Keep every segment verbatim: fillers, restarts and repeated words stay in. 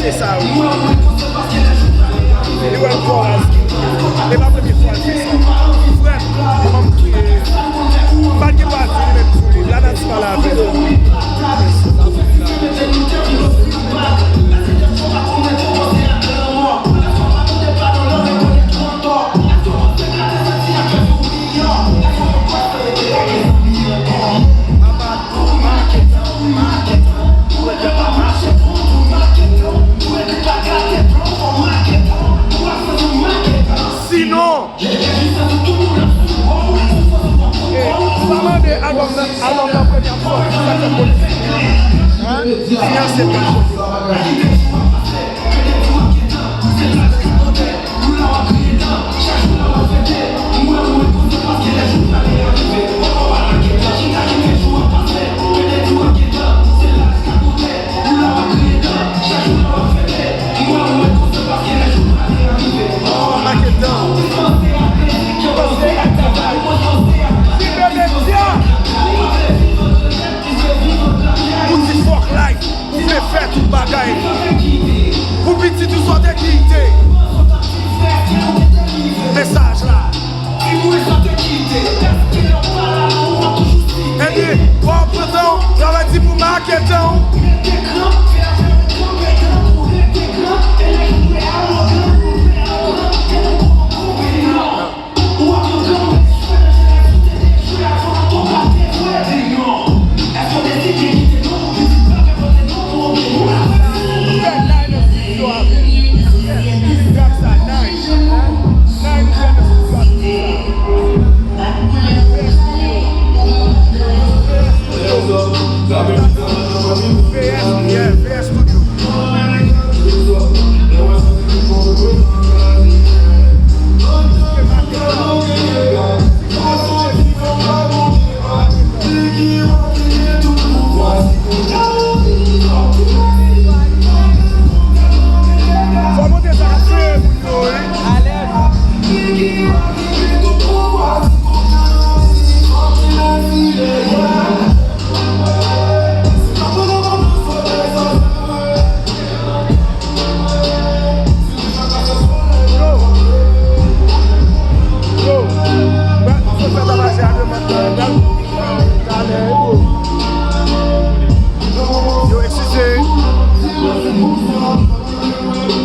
Se sa, wi. Li wè l kòraz. E pa premye fwa l fè sa. Frè m, kòman m kriye? M pa t gen dwa di li menm sou li. Lanati pale avè l. Sinon, eh, pa mande album nan, album nan premye ap sòti, sa fè politik. Hein? Finanse pa. Pou ti fòk life, ou vle fè tout bagay. Pou pitit ou sa w te kite. Mesaj la. Ebyen, w ap pran tan w, travay di pou make tan w. Fò monte sa k ap fè moun yo, wi. Yo, yo, mwen, mwen fè tabase a demen, talè, bro. Yo, eskize.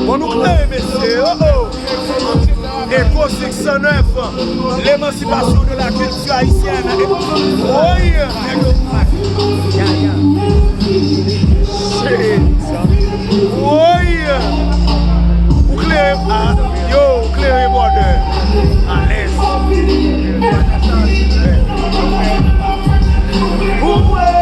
Bon, nou klere, mesye, oh, oh. Eko senk san nèf, l'émancipation de la culture haïtienne. Woy! Shit. Woy! Ou klere, ah, yo, ou klere, brother. Alèz. Ou mwen.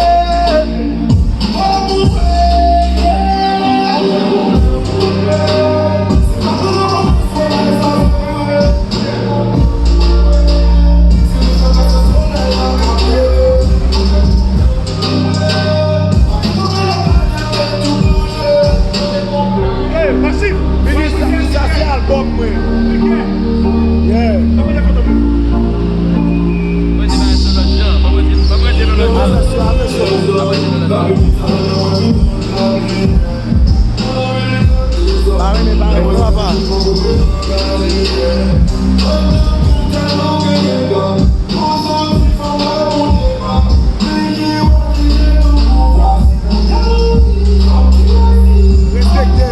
Hey, Masif, minis, sa se album mwen. Yeah. Attention, attention. Pa renmen, pa renmen, papa. Respekte.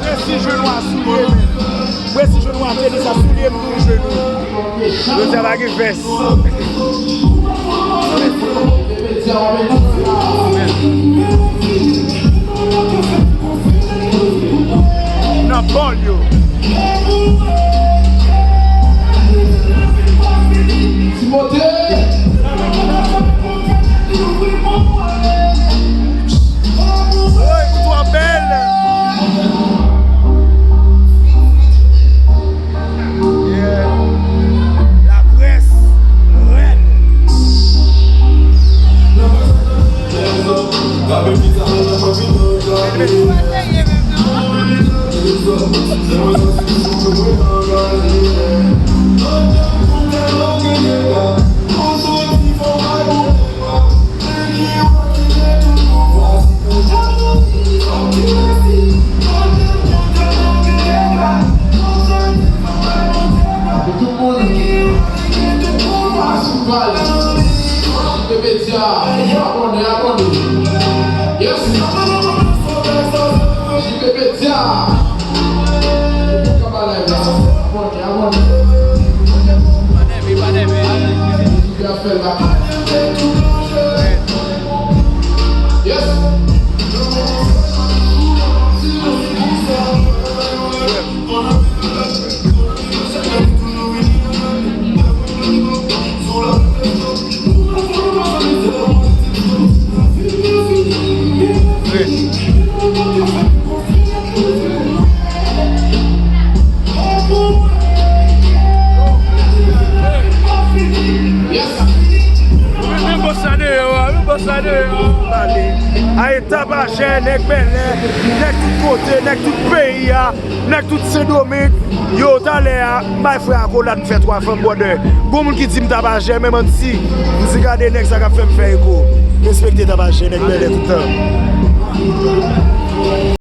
Presi jenou a soulye, men. Presi jenou a teni sa soulye m tou jenou. Jodi a pa gen vès. Nan bòl yo. Timote. Woy, ou twò bèl. Pou tout moun, pase sou paj J P Media, abòne, abòne. Yes. J P Media. Ou ka ba live la. Abòne, abòne. Pa nève, pa nève. J P a fè l la. Yes. Yes. Men bòs la deyò a, men bòs la deyò a. Ay, Tabajè, nèg bèlè, nèg tout kote, nèg tout peyi a, nèg tout Sendomeng. Yo, talè a, m bay frè akolad, m fè twa fanm bwòdè. Gon moun ki di m Tabajè, men manti. M di gade nèg sa k ap fè m fè eko. Respekte Tabajè, nèg bèlè tout tan.